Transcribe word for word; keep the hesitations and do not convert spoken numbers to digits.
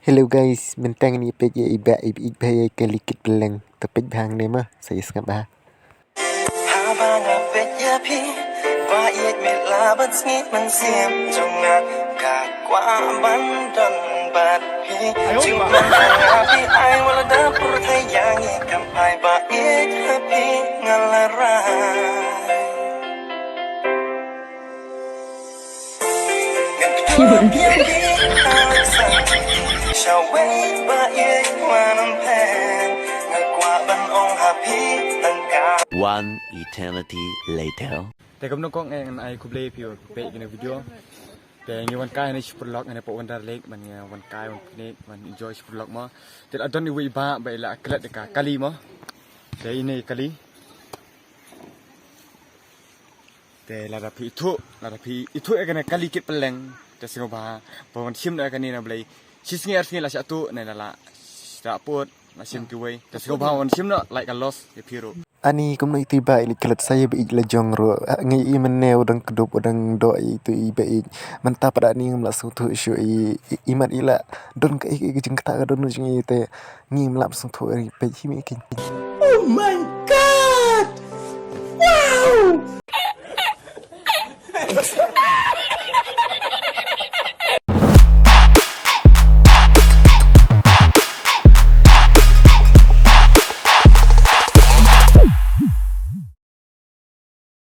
Hello guys, mynta ngin ïa peit ïa i Bah Ïeit ba ïa kali kit pylleng. To peit bha hangne mo, sa ïa sngap bha. Haba nga peit ïa phi, Bah Ïeit, mynta la ban sngi mynsiem jong nga, ka kwah ban don bad phi. Jingmut nga phi ai, wat la da pyrthei ïa ngi kam phai, Bah Ïeit, ha phi nga la rai. One eternity later. Te kumno kong, eh, ngan ai khublei phi ba peit kane ka video. Te ngi wan kai hangne shi paralok, hangne hapoh Wonder Lake, ban ngi wan kai, wan picnic, wan enjoy shi paralok mo. Te la don iwei i bah ba i la klet ïa ka kali mo. Te ine i kali. Te lada phi ithuh, lada phi ithuh ïa kane ka kali kit pylleng, te sngewbha ban wan shim noh ïa kane na Blei. Shi sngi ar sngi la shah tuh ne la, la shah put, la shim kiwei. Te sngewbha wan shim noh, lait ka loss ïa phi ruh. Ani kumno iti ba i leit klet sa ïa ba ïeit la jong ruh. Ah, ngi i mynne u dang kdup, u dang doh ïa itu i ba ïeit. Mynta pat ani ngam lah sngewthuh shuh i, i, i mat i la don ka, i, i jingkata ka don jong i te. Ngim lah sngewthuh ri, peit hi me king. Oh my God! Wow!